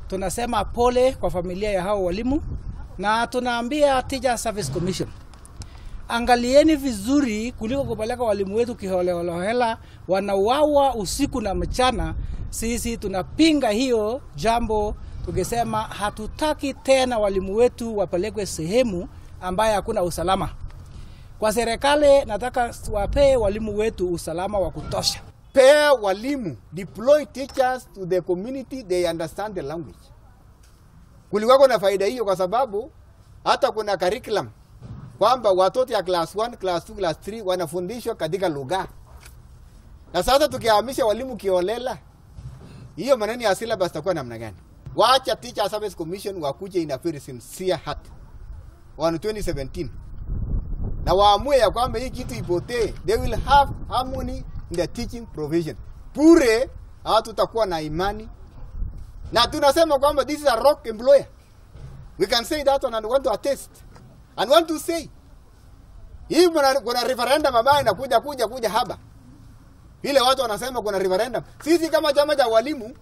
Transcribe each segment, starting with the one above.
Tunasema pole kwa familia ya hao walimu, na tunaambia Teacher Service Commission, angalieni vizuri kuliko kupeleka walimu wetu kiholelaholela, wanauawa usiku na mchana. Sisi tunapinga hiyo jambo, tukisema hatutaki tena walimu wetu wapelekwe sehemu ambaye hakuna usalama. Kwa serikali, nataka wapee walimu wetu usalama wa kutosha. Pea walimu, deploy teachers to the community, they understand the language. Kulikuwa na faida hiyo kwa sababu hata kuna curriculum kwamba watoto ya class 1, class 2, class 3 wanafundishwa katika lugha. Na sasa tukihamisha walimu kiolela, hiyo maneno ya syllabus itakuwa namna gani? Wacha Teacher Service Commission wakuje in a very sincere heart on 2017 na waamue ya kwamba hii kitu ipotee. They will have harmony in the teaching provision. Bure hatutakuwa na imani, na tunasema kwamba this is a rock employer. We can say that one and want to attest and want to say hii kuna referendum ambayo inakuja kuja kuja hapa. Ile watu wanasema kuna referendum. Sisi kama chama cha walimu,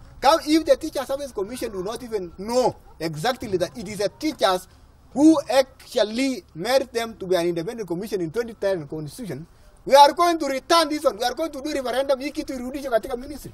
if the Teacher Service Commission do not even know exactly that it is the teachers who actually made them to be an independent commission in 2010 constitution, we are going to return this one. We are going to do referendum hii kitu irudishwe katika ministry.